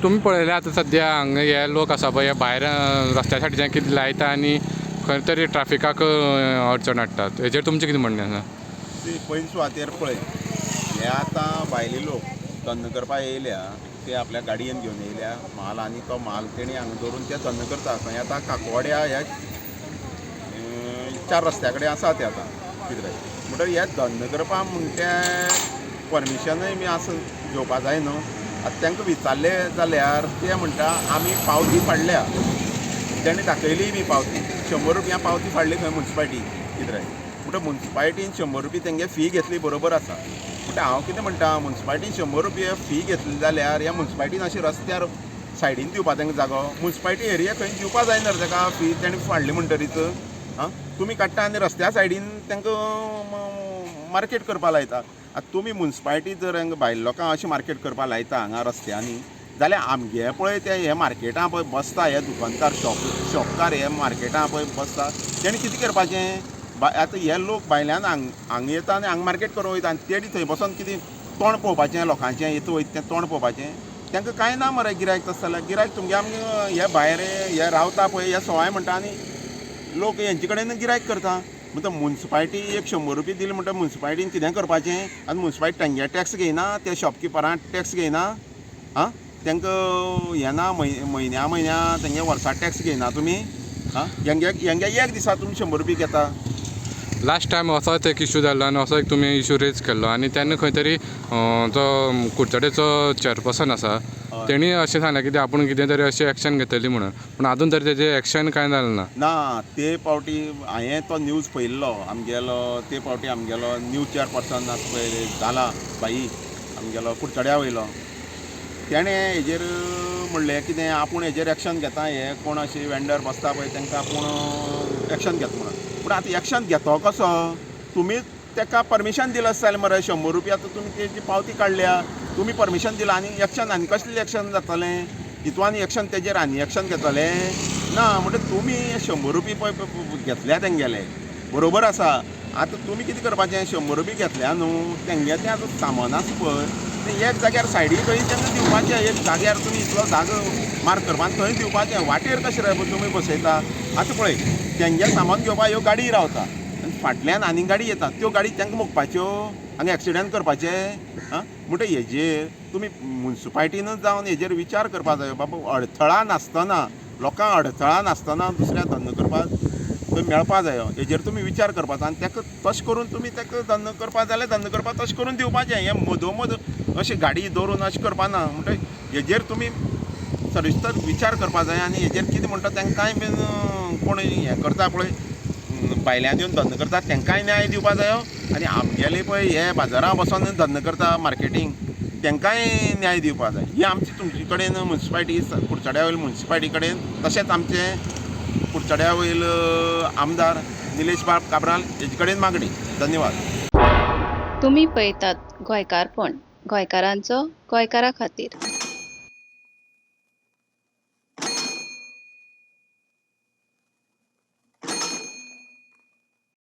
तुमी पळयल्या आतां सद्या हांगा हे लोक आसा पळय, हे भायर रस्त्या सायडीच्यान कितें लायता आनी खंय तरी ट्राफिकाक अडचण हाडटात. हेजेर तुमचें कितें म्हणणें आसा? पयली सुवातेर पळय, हे आतां भायले लोक धंदो करपाक येयल्या, ते आपल्या गाडयेन घेवन येयल्या म्हाल आनी तो म्हाल तेणी हांगा दवरून ते धंदो करता. खंय आतां काकवाड्या ह्या 4 रस्त्या कडेन आसा ते आतां कितें म्हणटकीर हे धंदो करपाक म्हणटे परमिशनूय बी आसा घेवपा जाय न्हू. आतां तांकां विचारलें जाल्यार ते म्हणटा आमी पावती फाडल्या, तेणी दाखयली बी पावती, 100 रुपया पावती फाडली खंय मुन्सिपालिटी कितें. म्हणटा मुन्सिपालिटीन 100 रुपया तेंगे फी घेतली, बरोबर आसा. म्हणटा हांव कितें म्हणटा, मुन्सिपालिटीन 100 रुपया फी घेतली जाल्यार ह्या मुन्सिपालिटीन अशें रस्त्यार सायडीन दिवपा तांकां जागो, मुन्सिपालिटी एरिया खंय दिवपा जायना रे ताका फी तेणी फाडली म्हणटरीच. आं, तुमी काडटा आनी रस्त्या सायडीन तांकां मार्केट करपा लायता. आतां तुमी मुन्सिपालिटी जर हांगा भायल्या लोकांक अशें मार्केट करपा लायता हांगा रस्त्यांनी जाल्यार आमगे पळय ते हे मार्केटां पळय बसता, हे दुकानदार शॉपकार हे मार्केटां पळय बसता, तेणी कितें करपाचें? आतां हे लोक भायल्यान हांगा येता आनी हांगा मार्केट करूंक वयता आनी तेणी थंय बसोन कितें तोंड पळोवपाचें लोकांचें, येता वयता तें तोंड पळोवपाचें, तांकां कांय ना मरे गिरायक. तशें जाल्यार गिरायक तुमगे आमगे हे भायर हे रावता पळय हे सवाय म्हणटा आनी लोक हेंचे कडेन गिरायक करता. म्हणटा मुन्सिपालिटी एक 100 रुपया दिली म्हणटा मुन्सिपालिटीन कितें करपाचें? आनी मुन्सिपालिटी तेंगे टॅक्स घेयना, ते शॉपकिपरांक टॅक्स घेयना, आं तांकां हें ना म्हयन्या म्हयन्या तेंगे वर्सा टॅक्स घेयना तुमी, आं हेंगे हेंगे एक दिसा तुमी 100 रुपया घेता. लास्ट टायम असोच एक इशू जाल्लो आनी असो एक तुमी इशू रेज केल्लो आनी तेन्ना खंय तरी जो कुडचडेचो चेअरपर्सन आसा तेणी अशें सांगलें की आपूण कितें तरी अशें एक्शन घेतली म्हणून, पूण आजून तरी तेजें एक्शन कांय जालें ना. ना, ते पावटी हांवें तो न्यूज पळयल्लो आमगेलो, ते पावटी आमगेलो न्यूज चेअरपर्सन आसा पळय जाला भाई आमगेलो कुडचड्या वयलो, तेणें हेजेर म्हणलें कितें आपूण हेजेर एक्शन घेता, हे कोण अशें वेंडर बसता पळय तांकां आपूण एक्शन घेता म्हणून. पूण आतां एक्शन घेतो कसो? तुमी ताका परमिशन दिलें आसता जाल्यार मरे 100 रुपया आतां तुमी तेजी पावती काडल्या, तुमी परमिशन दिलां आनी एक्शन आनी कसलें एक्शन जातलें हितून आनी एक्शन तेजेर आनी एक्शन घेतलें ना. म्हणटा तुमी 100 रुपया पळय घेतल्या तेंगेले, बरोबर आसा. आतां तुमी कितें करपाचें, 100 रुपया घेतल्या न्हू तेंगे तें आतां सामान आसा पळय तें एक जाग्यार सायडीक खंय तांकां दिवपाचें, एक जाग्यार तुमी इतलो जागो मार्क करपा थंय दिवपाचें, वाटेर कशें रे तुमी बसयता. आतां पळय तेंगे सामान घेवपाक ह्यो गाडी रावता आनी फाटल्यान आनी गाडी येता, त्यो गाडी तांकां मोखपाच्यो, हांगा एक्सिडंट करपाचे. आं, म्हणटा हेजेर तुमी मुन्सिपालिटीनूच जावन हेजेर विचार करपा जाय बाबा, अडथळा नासतना लोकांक अडथळा नासतना दुसऱ्या धंदो करपाक थंय मेळपा जायो, हेजेर तुमी विचार करपाचो आनी ताका तशें करून तुमी ताका धंदो करपा जाल्यार धंदो करपाक तशें करून दिवपाचें. हें मदोमद अशें गाडी दवरून अशें करपा ना. म्हणटा हेजेर तुमी सविस्तर विचार करपा जाय आनी हेजेर कितें म्हणटा तांकांय बीन कोण हें करता पळय भायल्यान येवन धंदो करता तांकांय न्याय दिवपा जायो आनी आमगेले पळय हे बाजारां बसोन धंदो करता मार्केटींग तांकांय न्याय दिवपा जाय. ही आमची तुमचे कडेन मुन्सिपालिटी कुडचड्या वयले मुन्सिपालिटी कडेन तशेंच आमचे कुडचड्या वयल आमदार निलेश बाब काब्राल हेजे कडेन मागणी. धन्यवाद. तुमी पळयतात गोंयकारपण, गोंयकारांचो गोंयकारा खातीर.